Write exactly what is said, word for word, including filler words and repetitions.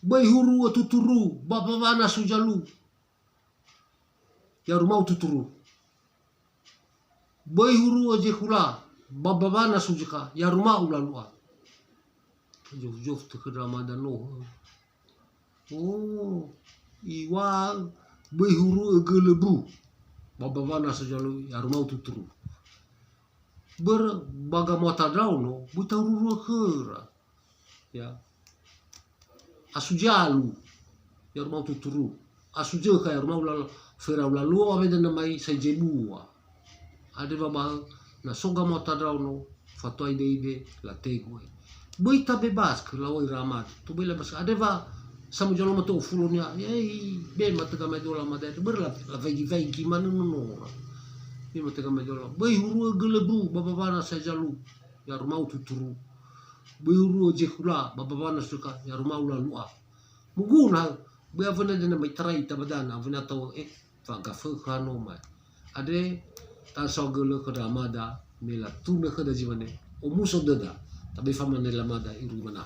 Böi huru'ö tuturu, ba bawana suzalu. Ya rumau tuturu. Böi huru'ö zekhula, ba bawana suzekha, ya rumau lalu'a. Zof-zof tökhö ndra mada nohö. Oh, iŵa'ö, böi huru'ö gölöbu. Ba bawana suzalu, ya rumau tuturu. Börö ba gamoata ndraono, böi tahururu'ö khöra. Ya. Asu zalu, ya rumau tuturu. Asu zökha, ya rumau lala, ferau laluo, awena na mai sai zebua. Andre wa ba na so gamoata ndraono, fatua ide-ide, lategu. Böi tabebas khö lawai ramad. To böi labas. Andre wa samuzalu mato ofulonia. Ei, be matöga mai dola mada. Börö la, lawaigi-waigi manö nonora. Be matöga mai dola. Böi huru'ö gölöbu, ba bawana sai zalu. Ya rumau tuturu. Böi huru'ö zekhula, ba bawana suzekha, ya rumau lalu'a. Moguna, böi awena dena mai tarai ita ba dana, awena tao, eh, fagafö khano mai. Andre, tasaohagölö khö ndra mada, me latunö khöda zi mane, omuso döda, tabe famane lamada irui mana.